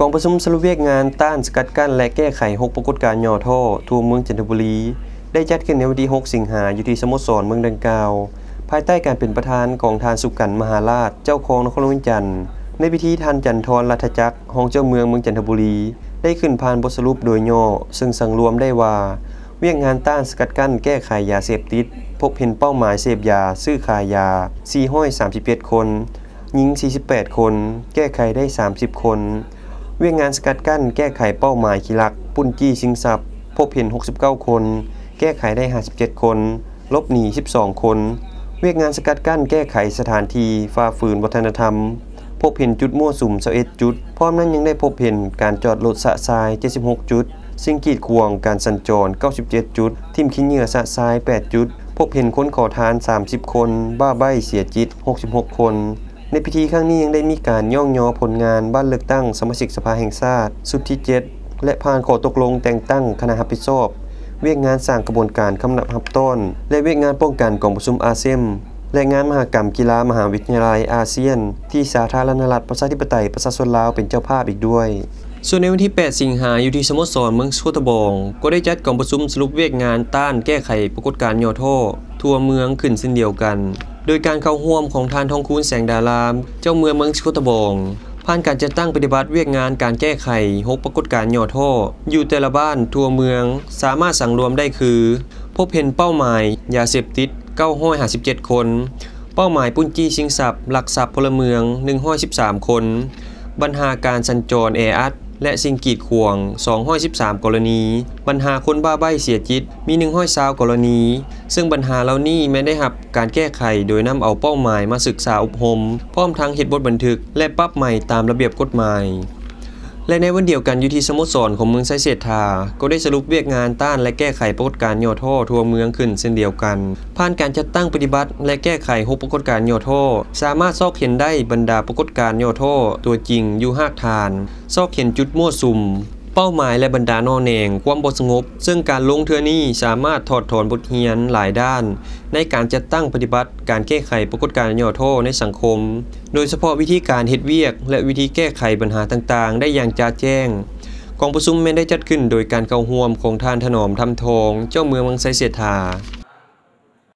ກອງປະຊຸມສະຫຼຸບວຽກງານຕ້ານ, ສະກັດກັ້ນ ແລະ ແກ້ໄຂ ຫົກ ປາກົດການຫຍໍ້ທໍ້ ທົ່ວເມືອງຈັນທະບູລີ ໄດ້ຈັດຂຶ້ນໃນວັນທີ ຫົກ ສິງຫາ ຢູ່ທີ່ສະໂມສອນເມືອງດັ່ງກ່າວ, ພາຍໃຕ້ການເປັນປະທານຂອງທ່ານ ສຸກັນ ມະຫາລາດ ເຈົ້າຄອງນະຄອນຫຼວງວຽງຈັນ. ໃນພິທີ ທ່ານ ຈັນທອນ ລັດຖະຈັກ ຮອງເຈົ້າເມືອງເມືອງຈັນທະບູລີ ໄດ້ຂຶ້ນຜ່ານບົດສະຫຼຸບໂດຍຫຍໍ້, ເຊິ່ງສັງລວມໄດ້ວ່າ ວຽກງານຕ້ານ, ສະກັດກັ້ນ, ແກ້ໄຂຢາເສບຕິດ ພົບເຫັນເປົ້າໝາຍເສບຢາ, ຊື້ຂາຍຢາ ສີ່ຮ້ອຍສາມສິບເຈັດຄົນ, ຍິງ ສີ່ສິບແປດຄົນ, ແກ້ໄຂໄດ້ ສາມສິບຄົນ. ວຽກງານສະກັດກັ້ນ, ແກ້ໄຂເປົ້າໝາຍຂີ້ລັກ, ປຸ້ນຈີ້ຊິງຊັບ ພົບເຫັນ ຫົກສິບເກົ້າຄົນ, ແກ້ໄຂໄດ້ ຫ້າສິບເຈັດຄົນ, ຫຼົບໜີ ສິບສອງຄົນ. ວຽກງານສະກັດກັ້ນ, ແກ້ໄຂສະຖານທີ່ຝ່າຝືນວັດທະນະທຳ ພົບເຫັນຈຸດມົ້ວສຸມ ຊາວເອັດຈຸດ, ພ້ອມນັ້ນຍັງໄດ້ພົບເຫັນການຈອດລົດຊະຊາຍ ເຈັດສິບຫົກຈຸດ, ສິ່ງກີດຂວາງການສັນຈອນ ເກົ້າສິບເຈັດຈຸດ, ຖິ້ມຂີ້ເຫຍື້ອຊະຊາຍ ແປດຈຸດ, ພົບເຫັນຄົນຂໍທານ ສາມສິບຄົນ, ບ້າໃບ້ເສຍຈິດ ຫົກສິບຫົກຄົນ. ໃນພິທີຄັ້ງນີ້ຍັງໄດ້ມີການຍ້ອງຍໍຜົນງານບ້ານເລືອກຕັ້ງສະມາຊິກສະພາແຫ່ງຊາດ ຊຸດທີເຈັດ ແລະ ຜ່ານຂໍ້ຕົກລົງແຕ່ງຕັ້ງຄະນະຮັບຜິດຊອບວຽກງານສ້າງຂະບວນການຄຳນັບຮັບຕ້ອນ ແລະ ວຽກງານປ້ອງກັນກອງປະຊຸມອາເຊມ ແລະ ງານມະຫະກຳກິລາມະຫາວິທະຍາໄລອາຊຽນ ທີ່ສາທາລະນະລັດປະຊາທິປະໄຕປະຊາຊົນລາວເປັນເຈົ້າພາບອີກດ້ວຍ. ສ່ວນໃນວັນທີ ແປດ ສິງຫາ ຢູ່ທີ່ສະໂມສອນເມືອງໂຄຕະບອງ ກໍໄດ້ຈັດກອງປະຊຸມສະຫຼຸບວຽກງານຕ້ານແກ້ໄຂປາກົດການຫຍໍ້ທໍ້ທົ່ວເມືອງຂຶ້ນເຊັ່ນດຽວກັນ ໂດຍການເຂົ້າຮ່ວມຂອງທ່ານ ທອງຄູນ ແສງດາລາມ ເຈົ້າເມືອງເມືອງໂຄຕະບອງ. ຜ່ານການຈັດຕັ້ງປະຕິບັດວຽກງານການແກ້ໄຂ ຫົກ ປາກົດການຫຍໍ້ທໍ້ ຢູ່ແຕ່ລະບ້ານທົ່ວເມືອງ ສາມາດສັງລວມໄດ້ຄື ພົບເຫັນເປົ້າໝາຍຢາເສບຕິດ ເກົ້າຮ້ອຍຫ້າສິບເຈັດຄົນ, ເປົ້າໝາຍປຸ້ນຈີ້ຊິງຊັບ, ລັກຊັບພົນລະເມືອງ ໜຶ່ງຮ້ອຍສິບສາມຄົນ, ບັນຫາການສັນຈອນແອອັດ ແລະ ສິ່ງກີດຂວາງ ສອງຮ້ອຍສິບສາມກໍລະນີ, ບັນຫາຄົນບ້າໃບ້ເສຍຈິດ ມີ ໜຶ່ງຮ້ອຍຊາວກໍລະນີ, ເຊິ່ງບັນຫາເຫຼົ່ານີ້ແມ່ນໄດ້ຮັບການແກ້ໄຂໂດຍນຳເອົາເປົ້າໝາຍມາສຶກສາອົບຮົມ, ພ້ອມທັງເຮັດບົດບັນທຶກ ແລະ ປັບໃໝຕາມລະບຽບກົດໝາຍ. ແລະ ໃນວັນດຽວກັນ ຢູ່ທີ່ສະໂມສອນຂອງເມືອງໄຊເສດຖາ ກໍໄດ້ສະຫຼຸບວຽກງານຕ້ານ ແລະ ແກ້ໄຂປາກົດການຫຍໍ້ທໍ້ທົ່ວເມືອງຂຶ້ນເຊັ່ນດຽວກັນ. ຜ່ານການຈັດຕັ້ງປະຕິບັດ ແລະ ແກ້ໄຂ ຫົກ ປາກົດການຫຍໍ້ທໍ້ ສາມາດຊອກເຫັນໄດ້ບັນດາປາກົດການຫຍໍ້ທໍ້ຕົວຈິງຢູ່ຮາກຖານ, ຊອກເຫັນຈຸດມົ້ວສຸມ, ເປົ້າໝາຍ ແລະ ບັນດາໜໍ່ແໜງຄວາມບໍ່ສະຫງົບ, ເຊິ່ງການລົງເທື່ອນີ້ສາມາດຖອດຖອນບົດຮຽນຫຼາຍດ້ານໃນການຈັດຕັ້ງປະຕິບັດການແກ້ໄຂປາກົດການຫຍໍ້ທໍ້ໃນສັງຄົມ, ໂດຍສະເພາະວິທີການເຮັດວຽກ ແລະ ວິທີແກ້ໄຂບັນຫາຕ່າງໆໄດ້ຢ່າງຈະແຈ້ງ. ກອງປະຊຸມແມ່ນໄດ້ຈັດຂຶ້ນໂດຍການເຂົ້າຮ່ວມຂອງທ່ານ ຖະໜອມ ທຳທອງ ເຈົ້າເມືອງເມືອງໄຊເສດຖາ.